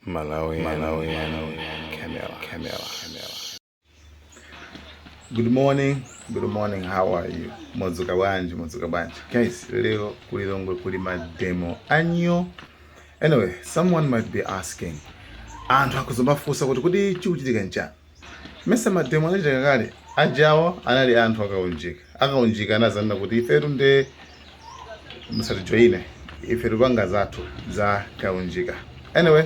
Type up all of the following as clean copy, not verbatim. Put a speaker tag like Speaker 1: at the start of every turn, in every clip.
Speaker 1: Malawi, Malawi, Camera, Camera, Camera. Good morning, good morning, how are you? Mwadzuka bwanji, mwadzuka bwanji. Guys, lero ku Lilongwe kuli mademo anyo. Anyway, someone might be asking. Anthu akuzomafunsa kuti kodi chikuchitika nchani? Mesa mademo anachitika kale. Ajawo anali anthu akaunjika. Akaunjika anazanena kuti ifetu nde musatijoine ife tupanga zathu za kaunjika. Anyway,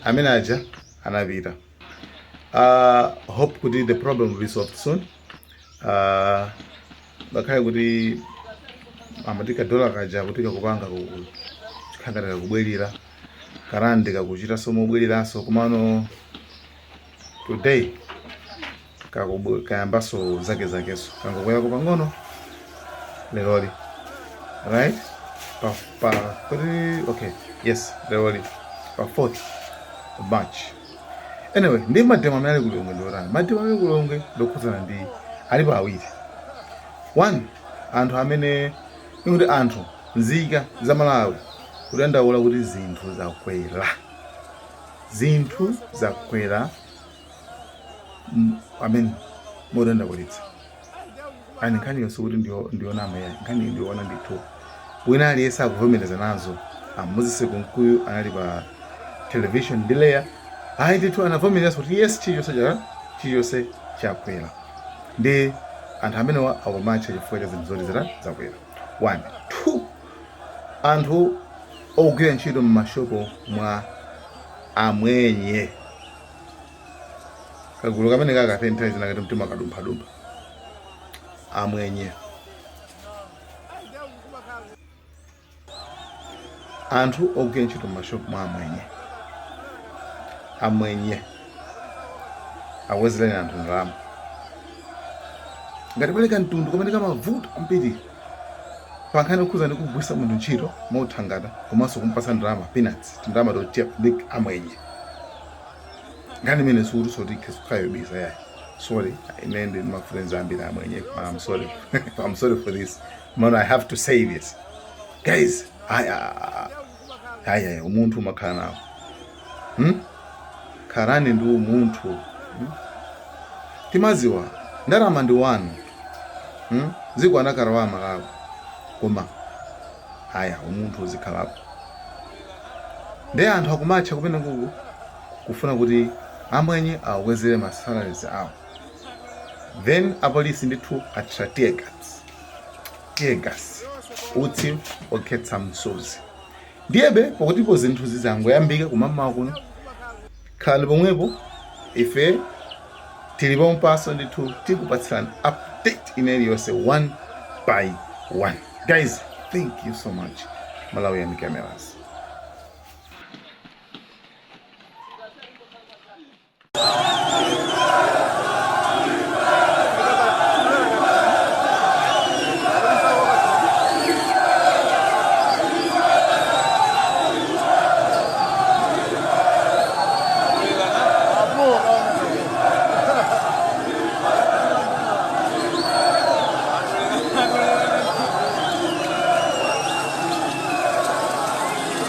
Speaker 1: amene aja anapita. Hope kuti the problem will be solved soon. Ngakhale kuti amati kadola kaja kuti kakupanga kukhangata kakubwerera karandi kakuchitanso mobwereranso komano today kayambaso zake zakeso kangokwerako pang'ono leroli, right, pa pa kuti okay, yes, leroli pa 4th of March. Anyway, ndi mademo amene ali ku Lilongwe ndi otani? Mademo amene ali ku Lilongwe ndokhudzana ndi alipo awiri. One, anthu amene ikuti anthu nzika za Malawi kudandaula kuti zinthu zakwera, zinthu zakwera I mean modandaulitsa. Ani nkhani yonse kuti ndiyonama yayi, nkhani ndiyoona ndithu, wina aliyense akuvomereza nazo. A Moses Kunkuyu anali pa television ndi Leya, ayi ndithu anavomereza kuti yes, chilichonse cha chilichonse chakwera ndi anthu amenewa akumatcha chifukwa cha zinthu zoti zita zakwera. One, two, anthu ogwira ntchito m'mashopo mwa amwenye, kagulu kamene kakaphe nthawi zina kati mtima kadumphadumpha amwenye, anthu ogwira ntchito m'mashopu mwa amwenye, amwenye akwezereni anthu ndalama. Ngati pali kamtundu kamene kamavuta kwambiri pa nkhani yokhuza ndi kugwisa munthu ntchito mothangata komanso kumpasa ndalama peanuts, tindalama tochepa, ndi amwenye. Nkhani imene sikuti soti kukhala yobisa yayi. Sorry, ine ndi ma friends ambiri amwenye. I'm sorry, I'm sorry for this man, I have to say this, guys. Aya aya, umunthu umakhala nawo, Khalani ndi umunthu, Timaziwa ndalama ndi wanu, Ziko anakhala wa Malawi, koma aya umunthu uzikhalapo. Ndi anthu akumatcha kumene kuku kufuna kuti amwenye akwezere ma salaries awo. Then apolisi ndithu athira tear gas, tear gas, utsi okhetsa msozi. Ndiyebe pokutipo zinthu zizangoyambika kumamawa kuno, khalani pomwepo, ife tili pompaso ndithu, tikupatsirani update ina iliyonse one by one. Guys, thank you so much. Malawian Cameras.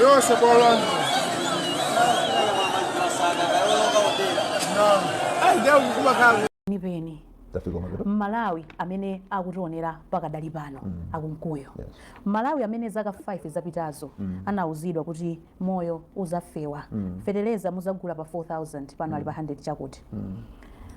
Speaker 2: Yonse bwalani.
Speaker 3: Penipeni.
Speaker 4: Tafika mapeto.
Speaker 3: Mmalawi amene akutionera pakadali pano, akunkuyo, Mmalawi amene zaka 5 zapitazo anauzidwa kuti moyo uzafewa, feteleza muzagula pa 4000, pano ali pa 100 chakuti,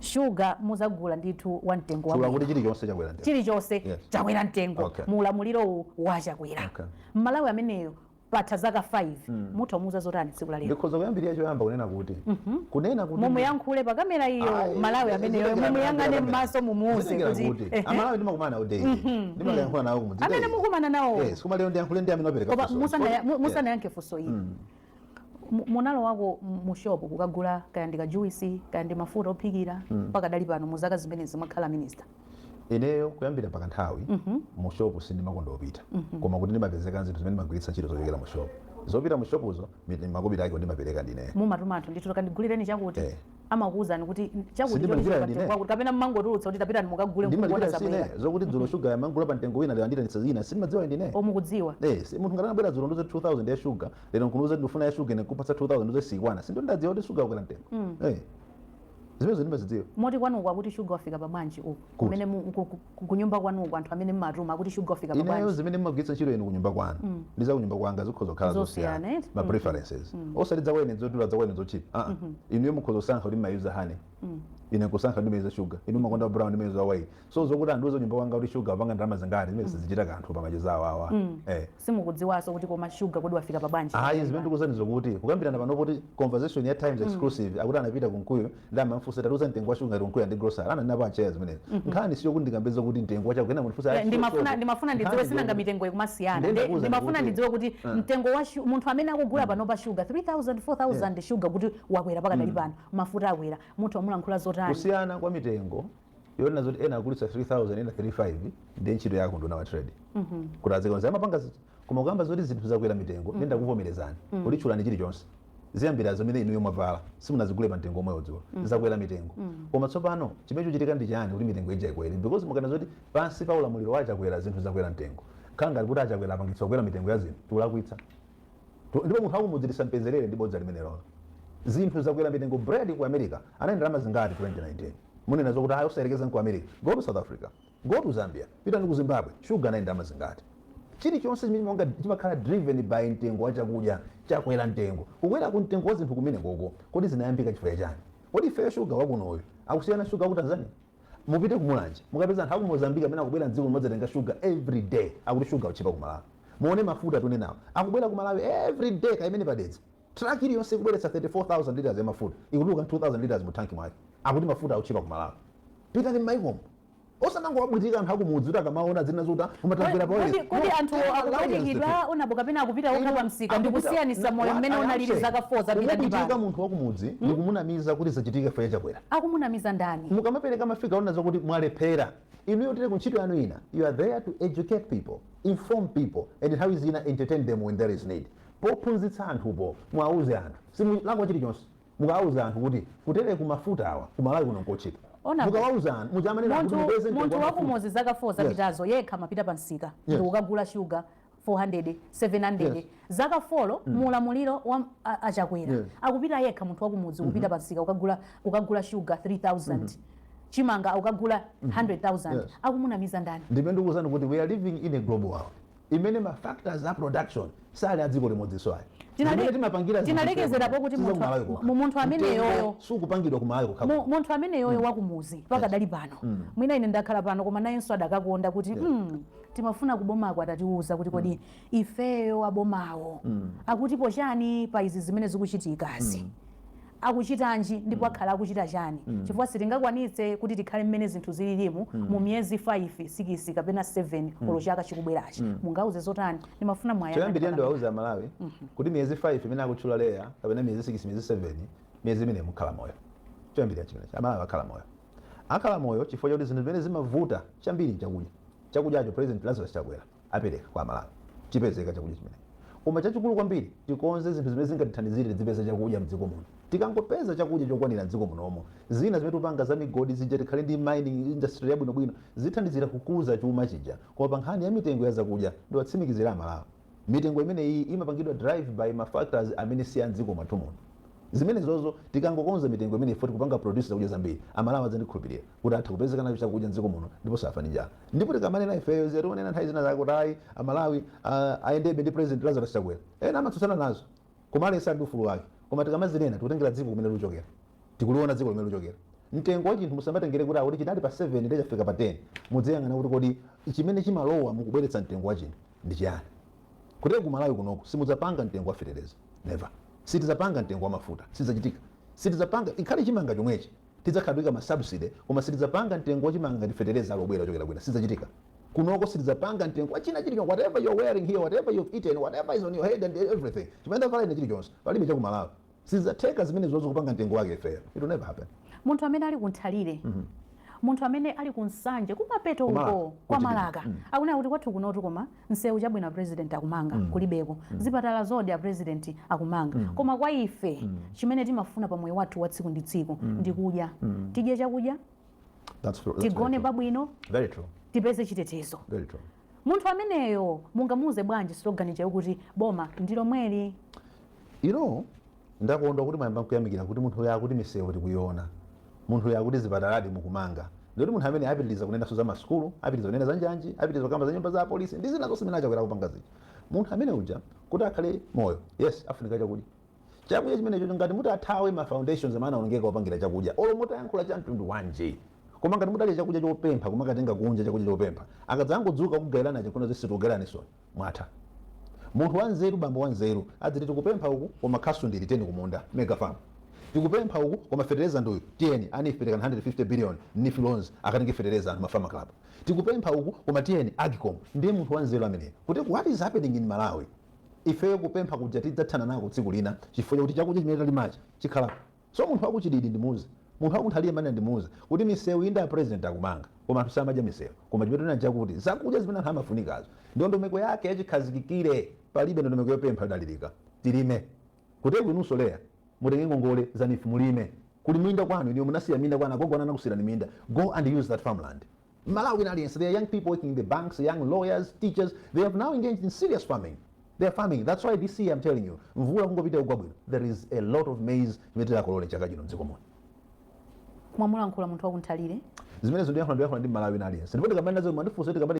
Speaker 3: shuga muzagula ndithu wa mtengo
Speaker 4: Chula
Speaker 3: wabwino.
Speaker 4: Kuti chilichonse chakwera mtengo.
Speaker 3: Chilichonse chakwera mtengo mu ulamuliro uwu wachakwera. Mmalawi ameneyo patha zaka 5, mutha kumuuza zotani tsiku la lero?
Speaker 4: Ndikhoza kuyambirira choyamba kunena kuti
Speaker 3: Mumuyankhule pa kamera iyo.
Speaker 4: Ayi,
Speaker 3: Malawi ameneyo, mumuyang'ane m'maso, mumuuze
Speaker 4: zitengera
Speaker 3: kuti
Speaker 4: kuti Amalawi ndimakumana nawo daily, ndimakayankhula nawo kumudzi
Speaker 3: Amene
Speaker 4: daily.
Speaker 3: mukumana nawo.
Speaker 4: Yes, koma lero ndiyankhule ndi amene wapereka
Speaker 3: Koma
Speaker 4: funso.
Speaker 3: Musanayankhe funso ili, munalowako mu shop kukagula kaya ndi kajuwisi, kaya ndi mafuta ophikira, pakadali pano mu zaka zimene zimakhala minister?
Speaker 4: Ineyo kuyambira pakanthawi mu shop sindimakonda kupita, koma kuti ndimapezeka zinthu zimene ndimagwiritsa ntchito zochokera mu shop. Zopita mu shopuzo, makobiri ake ndimapereka ndine.
Speaker 3: Mumatuma anthu ndithu, kandigulireni chakuti?
Speaker 4: Eh.
Speaker 3: Amakuwuzani kuti chakuti
Speaker 4: Sindimagulira
Speaker 3: chochita
Speaker 4: ndine.
Speaker 3: pamtengo wakuti, kapena mmangotulutsa kuti tapitani mukagule nkuona
Speaker 4: Ndimalipira
Speaker 3: zabwera?
Speaker 4: sine. Zokuti dzulo shuga yamangula pa mtengo wina, lero anditanitsa zina, sindimadziwa ndine.
Speaker 3: Omukudziwa?
Speaker 4: Eh, munthu ngati anabwera dzulo nduze 2000 ya shuga, lero nkunuza ndifuna ya shuga, nekupatsa 2000, nduze sikwana, sindo ndadziwa kuti shuga wakwera mtengo. Eh, zimenezo ndimazidziwa.
Speaker 3: Moti kwanuko akuti shuga wafika pabwanji uku?
Speaker 4: Kuti?
Speaker 3: Kumene kunyumba kwanuko, anthu amene mmatuma akuti shuga wafika
Speaker 4: Ineyo
Speaker 3: pabwanji?
Speaker 4: zimene mmagwiritsa ntchito inu kunyumba kwanu ndi za kunyumba kwanga zikhoza kukhala
Speaker 3: Zosiyana,
Speaker 4: zosiyana.
Speaker 3: eh?
Speaker 4: Ma preferences, osati zakwene zodula, zakwene zochipa. Ah, inuyo mukhoza kusankha kuti mmayuza honey, ine nkusankha kuti ndimayuza sugar. Inu makonda brown, ndimayuza white. So zokuti andiuze kunyumba kwanga kuti sugar apanga ndalama zingati, zimene sizichita kanthu pamacheza awawa, eh.
Speaker 3: Simukudziwanso kuti koma shuga kodi wafika pabwanji?
Speaker 4: Ayi, zimene ndikuuzani zokuti kukambirana pano kuti conversation ya Times Exclusive, akuti anapita kunkuyo ndi amamfunsa, "Tatiuza mtengo wa shuga." Ngati kunkuyo ndi grocery, ananena pa acheya zimenezo. Nkhani siyo kuti ndikambeza kuti mtengo wa chakudya mundifunsa.
Speaker 3: Eh, ndimafuna ndidziwe, sinanga mitengo ikumasiyana.
Speaker 4: Ndiye ndakuwuza
Speaker 3: Ndimafuna
Speaker 4: ndikuti-
Speaker 3: ndidziwe kuti mtengo wa munthu amene akugula pano pa shuga 3000, 4000, shuga kuti wakwera pakadali pano, mafuta akwera, munthu amulankhula zotani?
Speaker 4: Kusiyana kwa mitengo yonena zoti ena agulitsa 3000, ena 35, ndiye ntchito yako nduna wa trade kuti azikonza amapanga ziti. Koma kukamba zoti zinthu zakwera mitengo, ndiye ndakuvomerezani kuti tchulani chilichonse, ziyambira zimene inuyo mwavala, simunazigule pa mtengo omwewo dzulo, zakwera mitengo. Koma tsopano chimene chochitika ndi chani kuti mitengo ija ikwere? Because mukana zoti pansi pa ulamuliro wa Achakwera zinthu zakwera mtengo, khala ngati kuti Achakwera apangitsa kukwera mitengo ya zinthu, tikulakwitsa. Ndipo munthu akumudzitisa mpezerere ndi bodza limenelo. Zinthu zakwera mitengo, bread ku America anali ndalama zingati 2019? Munena zokuti ayi, osayerekeza ku America. Go to South Africa, go to Zambia, pitani ku Zimbabwe, sugar anali ndalama zingati? Chilichonse chimene chimakhala driven by mtengo wa chakudya chakwera mtengo, kukwera ku mtengo wa zinthu kumene koko, kodi zinayambika chifukwa chani? Kodi ifeyo shuga wakunoyo akusiyana shuga ku Tanzania? Mupite kumulanje, mukapeza anthu aku Mozambique amene akubwera mdziko mumadzatenga shuga every day, akuti shuga uchipa ku Malawi. Muone mafuta tunenawo akubwera ku Malawi every day, kaimene padedza truck iliyonse ikubweretsa 34,000 liters ya mafuta, ikutuluka 2000 liters mu tanki mwake, akuti mafuta akuchipa ku Malawi. Pitani m'maikomo, osamangowabwitika anthu akumudzi kuti akamaona zina zoti umatamvera.
Speaker 3: Kodi anthu akupwetekedwa onapo kapena akupita okha pa msika ndikusiyanisa moyo mmene unalili zaka 4 zapita ndi
Speaker 4: Kumubwitika
Speaker 3: pano?
Speaker 4: munthu wakumudzi ndikumunamiza kuti zachitika ife Chakwera.
Speaker 3: Akumunamiza ndani?
Speaker 4: Mukamapereka mafika ona zokuti mwalephera inuyo, tili ku ntchito yanu ina, you are there to educate people, inform people and nthawi zina entertain them when there is need. Pophunzitsa anthupo, mwauze anthu, simulakwa chilichonse mukawauza anthu kuti kutere ku mafuta awa kumalawi kuno nkochipa. Mukawauza anthu muchamanena kuti
Speaker 3: Munthu
Speaker 4: mupeze mtengo
Speaker 3: munthu
Speaker 4: wa mafuta.
Speaker 3: wakumuzi zaka 4 zapitazo yekha amapita pa msika ndikukagula shuga 400, 700. Zaka 4 muulamuliro wa Achakwera, akupita yekha munthu wakumudzi kupita pa msika kukagula shuga 3000, chimanga akukagula 100,000. Akumunamiza ndani?
Speaker 4: Ndimene ndikuwuzani kuti we are living in a global world imene ma factors a production sali a dziko limodzinso ayi. Zimene timapangira zinthu
Speaker 3: Tinalekezerapo kuti
Speaker 4: siza kumalawi kokha.
Speaker 3: Munthu ameneyoyo
Speaker 4: Mtengo sukupangidwa kumalawi kokha.
Speaker 3: Munthu ameneyoyo wakumuzi pakadali pano, mwina ine ndakhala pano, koma nayenso adakakonda kuti timafuna kubomako atatiuza kuti kodi ifeyo abomawo akutipo chani pa izi zimene zikuchitikazi, akuchitanji ndipo akhala akuchita chani, chifukwa sitingakwanitse kuti tikhale mmene zinthu zililimu mu miyezi 5, 6 kapena 7 olo chaka chikubwerachi. Mungauze zotani? Ndimafuna mwaya.
Speaker 4: Choyambirira ndiwauza Malawi kuti miyezi 5 imene akutchula leya, kapena miyezi 6, miyezi 7, miyezi imene mukhala moyo. Choyambirira chimenechi, Amalawi akhala moyo, akhala moyo chifukwa chakuti zinthu zimene zimavuta chambiri nchakudya. Chakudyacho President Lazarus Chakwera apereka kwa Amalawi, chipezeka chakudya chimene. Koma chachikulu kwambiri, tikonze zinthu zimene zingatithandizire tizipeza chakudya mdziko muno. Tikangopeza chakudya chokwanira mdziko munomo, zina zimene tikupanga za migodi zija, tikhale ndi mining industry yabwinobwino, zithandizira kukuza chuma chija. Koma pa nkhani ya mitengo ya zakudya, ndiwatsimikizira Amalawi, mitengo imeneyi imapangidwa drive by ma factors amene si a mdziko mwathu muno. Zimene zozo tikangokonza mitengo imene ifo tikupanga produce zakudya zambiri, Amalawi adzandikhulupirira kuti atha kupezeka nacho chakudya mdziko muno ndipo safa ndi njala. Ndipo tikamanena ifeyo ziyatiwonena nthawi zina zake kuti ayi, Amalawi ayendebe ndi President Lazarus Chakwera, ena amatsutsana nazo, koma aliyense ali ndi ufulu wake. Koma tikamazinena, tikutengera dziko kumene likuchokera, tikuliona dziko limene likuchokera. Mtengo wa chinthu musamatengere kuti akuti chinali pa 7 ndi chafika pa 10. Mudziyang'ana kuti kodi chimene chimalowa mukubweretsa mtengo wa chinthu ndi chiyani? Kutero ku Malawi kunoku simudzapanga mtengo wa fetereza, never. Sitidzapanga mtengo wa mafuta, sizidzachitika. Sitidzapanga ikhale chimanga chomwechi, tidzakhala ma subsidy, koma sitidzapanga mtengo wa chimanga ngati fetereza alobwera kuchokera kwina, sizidzachitika. Kunoko sitidzapanga mtengo wa china chilichonse. Whatever you're wearing here, whatever you've eaten, whatever is on your head and everything, chimene ndavala ine, chilichonse, palibe chaku Malawi. Sizidzatheka zimene zozo kupanga mtengo wake ifeyo. It will never happen.
Speaker 3: Munthu amene ali kunthalire Munthu amene ali ku Nsanje kumapeto uko kwa Malaka akunena kuti kwathu kunotu, koma nsewu chabwino president akumanga, kulibeko zipatala zodi a president akumanga, koma kwa ife chimene timafuna pa moyo wathu wa tsiku ndi tsiku ndi kudya, tidye chakudya,
Speaker 4: That's true. That's
Speaker 3: tigone
Speaker 4: very true.
Speaker 3: pabwino,
Speaker 4: Very true.
Speaker 3: tipeze chitetezo.
Speaker 4: Very true.
Speaker 3: Munthu ameneyo mungamuuze bwanji slogan chakuti boma ndilomweli?
Speaker 4: Ndakondwa kuti mwayamba kuyamikira kuti munthu uyo akuti misewu tikuiona, munthu uyo akuti zipataladi mukumanga. Ndikuti munthu amene apitiriza kunenanso za masukulu, apitiriza kunena za njanji, apitiriza kukamba za nyumba za apolisi ndi zina zonse zimene achakwera kupanga zija. Munthu amene uja kuti akhale moyo, yes, afunika chakudya. Chakudya chimenecho, ngati mutathawe ma foundations amene anaonongeka opangira chakudya, olo mutayankhula cha mtundu wanji, koma ngati mutadya chakudya chopempha, kumakatenga kunja chakudya chopempha, akadzangodzuka kugayirana chakudya zisitugeraniso, mwatha. Munthu wanzeru, bambo wanzeru adziti, tikupempha uku koma khasu ndili, tiyeni kumunda, mega farm. Tikupempha uku koma fetereza nduyu, tiyeni a NEEF perekani 150 billion NEEF loans, akatenge fetereza anthu, mafama club. Tikupempha uku koma tiyeni AGCOM. Ndiye munthu wanzeru ameneyo. Kuti what is happening in Malawi, ifeyo kupempha kuja tidzathana nako tsiku lina, chifukwa chakuti chakudya chimene talimachi chikhalapo. So munthu wakuchididi ndimuuze, munthu wakunthalire mane ndimuuze kuti misewu inda president akumanga, koma anthu samadya misewu. Koma chimene tinena chakuti zakudya zimene anthu amafunikazo, ndondomeko yake yachikhazikikire, palibe ndondomeko yopempha yodalirika. Tilime kuteko. Inunso leya mutenge ngongole za NEEF, mulime. Kuli minda kwanu, iniyo munasiya minda kwanu, agogo anakusiyirani minda. Go and use that farmland. Malawi aliyense, there are young people working in the banks, young lawyers, teachers. They have now engaged in serious farming. They are farming. That's why this year, I'm telling you, mvula kungopita kugwa bwino, there is a lot of maize chimene tilakolole chaka chino mdziko muno.
Speaker 3: Mwamulankhula munthu wakunthalire.
Speaker 4: Zimenezo ndiyankhula ndi Malawi aliyense, ndipo ndikamati nazo, mandifunsa kuti ndikamati